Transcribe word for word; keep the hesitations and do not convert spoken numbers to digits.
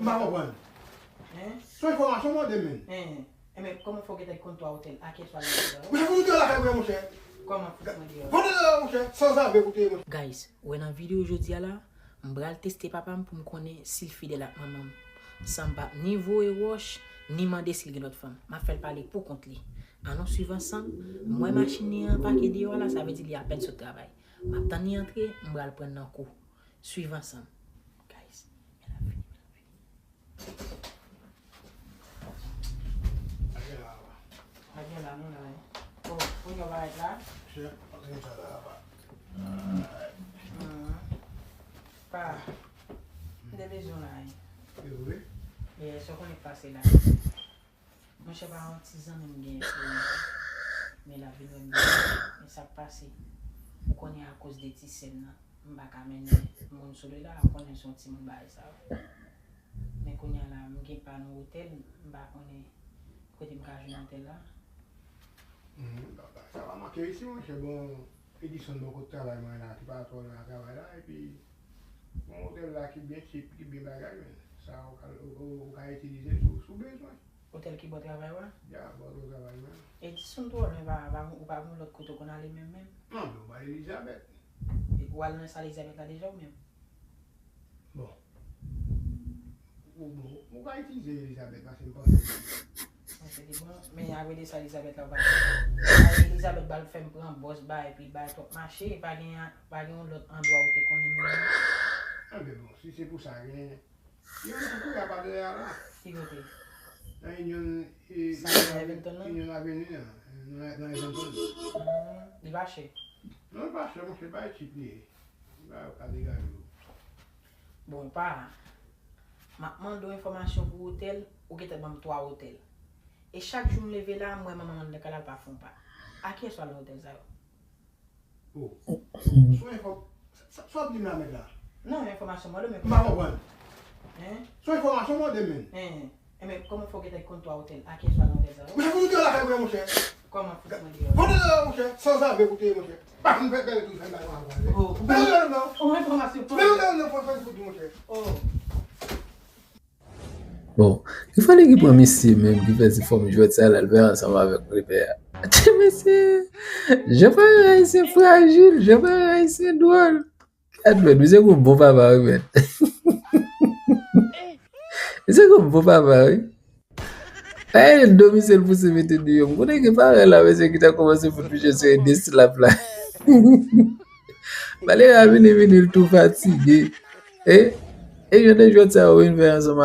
M pa konprann. Hein? Se yon enfòmasyon mande men. Hein? Enben, kòman fè w gentan konn twa otèl? A kiyès w al nan otèl la? Monchè, kote w lakay mwen, monchè? Kòman fout mwen deyò? Kote w lakay, monchè? Sanzave kote, monchè. Guys, ou wè nan videyo jodi a la, m pral teste papa m pou m konnen si l fidèl ak manman m. San m p ap ni voye wòch, ni mande si l gen lòt fanm. M ap fè l pale pou kont li. Ann nou swiv ansanm. M wè machin li an pake deyò a la, sa vle di li apèn sot travay. M ap tann li antre, m pral pran l nan kou. Swiv ansanm. Guys, men l ap vini, men l ap vini. Pa gen la, papa. Pa gen la, nou la, wi. Oh, pou nou parèt la? Chè, pa gen sa la, papa. Hmm. Pa, m te bezwen w la, wi. E vre? Yes, ou konnen k pase la. Monchè, pa yon ti zanmi m gen pou li. Men l ap vin wè m deja. Men sa k pase? Ou konnen akoz de ti sè m nan, m pa ka mennen moun sou li la, ou konnen se yon timoun bagay sa yo. Men kounye a la, m gen pa nan otèl, m pa konnen kote m ka jwenn otèl la. Hmm, sa pa manke isi, monchè. Bon, Edison bò kot travay mwen la, ki pa twò lwen ak travay la, epi yon otèl la ki byen cheap, ki byen bagay, men. Sa ou ka, ou, ou, ou ka itilize si w, si w bezwen. Otèl ki bò travay ou a? Ya, bò kote travay mwen. Edison twò lwen, pa, pa, ou pa gen lòt kote ou konn ale menm, menm? Non, men ou pa Elizabeth. E ou al nan sal Elizabeth la deja ou menm? Bon. Ou, bon, ou ka itilize Elizabeth, paske m panse. Panse li bon, men apre de sa, Elizabeth la, ou pa. Elizabeth ba l fè m pran bòs, ba, epi ba twòp mache, pa gen, pa gen yon lòt andwa ou te konnen menm, non? Enben bon, si se pou sa, gen, gen yon kote a pa dèyè a la. Ki kote? Nan Union, e, Sa Union Avenue, Everton nan? Union Avenue, nan, nan, nan Everton. Hmm, li pa chè? Non, li pa chè, monchè, pa cheap li ye. Ba yo ka degaje yo. Bon, pa, m ap mande w enfòmasyon pou otèl, ou gentan ban m twa otèl. E chak jou m leve la, m wè manman m anndan kay la, l pa fè yon pa. A kiyès w al nan otèl sa yo? Oh. Sou enfò-, sa, sa, sa w ap di m la, mèt la? Non, enfòmasyon mande men. M pa konprann. Hein? Sou enfòmasyon mande men. Hein. Enben, kòman fè w gentan konn twa otèl? A kiyès w al nan otèl sa yo? Monchè, kote w lakay mwen, monchè? Kòman fout mwen deyò? Kote w lakay, monchè? Sanzave kote, monchè. Pa m fè bèl tou, fè m bay mwen avè. Oh, men ou nan, ou enfòmasyon. Men ou nan, nan, fò fè fout, monchè. Oh. Bon, ki fwa li ki pran misye menm ki fè se fòm jwèt sa l al fè ansanm avèk repè a? Ti mesye, jan parèy ayisyen frajil, jan parèy ayisyen dwòl. Edward, misye gon bon papa wi, men. Misye gon bon papa wi. Ay, domicile pou se mete deyò. M konnen gen parèy la, mesye, ki ta kòmanse fout misye seri de slap la. Malere a vini, vini, l tou fatige. E, e jan de jwèt sa yo vin fè ansanm